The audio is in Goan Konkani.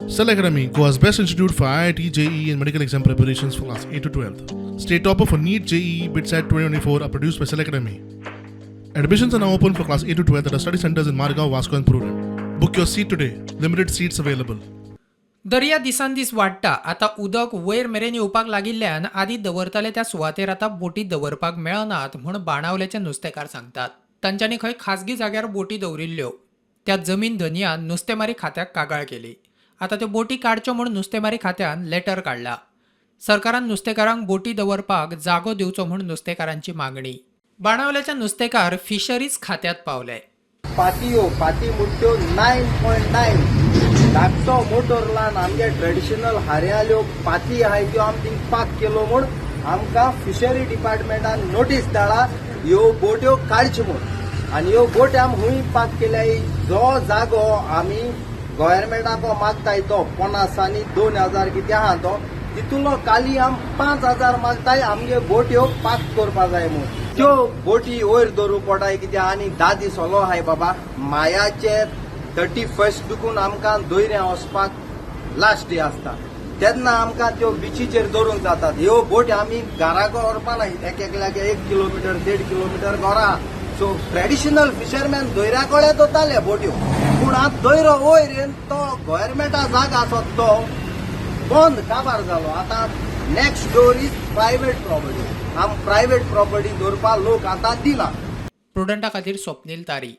Cell Academy, Goa's best institute for IIT, JEE, and medical exam preparations for class 8 to 12. State topper for NEET, JEE, BITSAT 2024 are produced by Cell Academy. Admissions are now open for class 8 to 12 at our study centers in Margao, Vasco, and Prudent. Book your seat today. Limited seats available. दर्या दिसान दीस वाडटा. आतां उदक वयर मेरेन येवपाक लागिल्ल्यान आदीं दवरताले त्या सुवातेर आतां बोटी दवरपाक मेळनात म्हूण बाणावलेचे नुस्तेकार सांगतात. तांच्यांनी खंय खाजगी जाग्यार बोटी दवरिल्ल्यो. त्या जमीन धनयान नुस्तेमारी खात्याक कागाळ केली. आतां त्यो बोटी काडच्यो म्हूण नुस्तेमारी खात्यान लेटर काडला. सरकारान नुस्तेकारांक बोटी दवरपाक जागो दिवचो म्हूण नुस्तेकारांची मागणी. बाणावल्याचे नुस्तेकार फिशरीज खात्यात पावले. पातयो, पाती म्हणट्यो 9.9. धाकटो मोटोर ल्हान आमगे ट्रेडिशनल हारयाल्यो पाती आहाय, त्यो आमी थिंग पाक केलो म्हूण आमकां फिशरी डिपार्टमेंटान नोटीस धाडा, ह्यो बोट्यो काडच्यो म्हूण. आनी ह्यो बोट्यो आमी हुंय पाक केल्या. जो जागो आमी गोवोरमेंटाको मागताय तो 50 आनी 2000 कितें आहा तो, तितूलो काली आम 5000 मागताय, आमगे बोट्यो पाक करपा जाय म्हूण. त्यो बोटी वयर दवरूं पडटाय कित्याक आनी 10 दीस ओलो आहाय बाबा. मायाचे 31 दुकून आमकां दर्या वचपाक लास्ट डे आसता, तेन्ना आमकां त्यो बिचीचेर दवरूंक जातात. ह्यो बोटी आमी घराको व्हरपा ना. एक एकल्याक 1 किलोमिटर, 1.5 किलोमिटर घरा. सो ट्रेडिशनल फिशरमॅन दर्या कडेन दवरताले बोट्यो, पूण आतां दर्यो वयर येवन तो गोवोरमेंटा जागा आसत तो बंद काबार जालो. आतां next door is private property. आम प्रायवेट प्रॉपर्टी दवरपाक लोक आतां दिना. प्रुडंटा खातीर स्वप्नील तारी.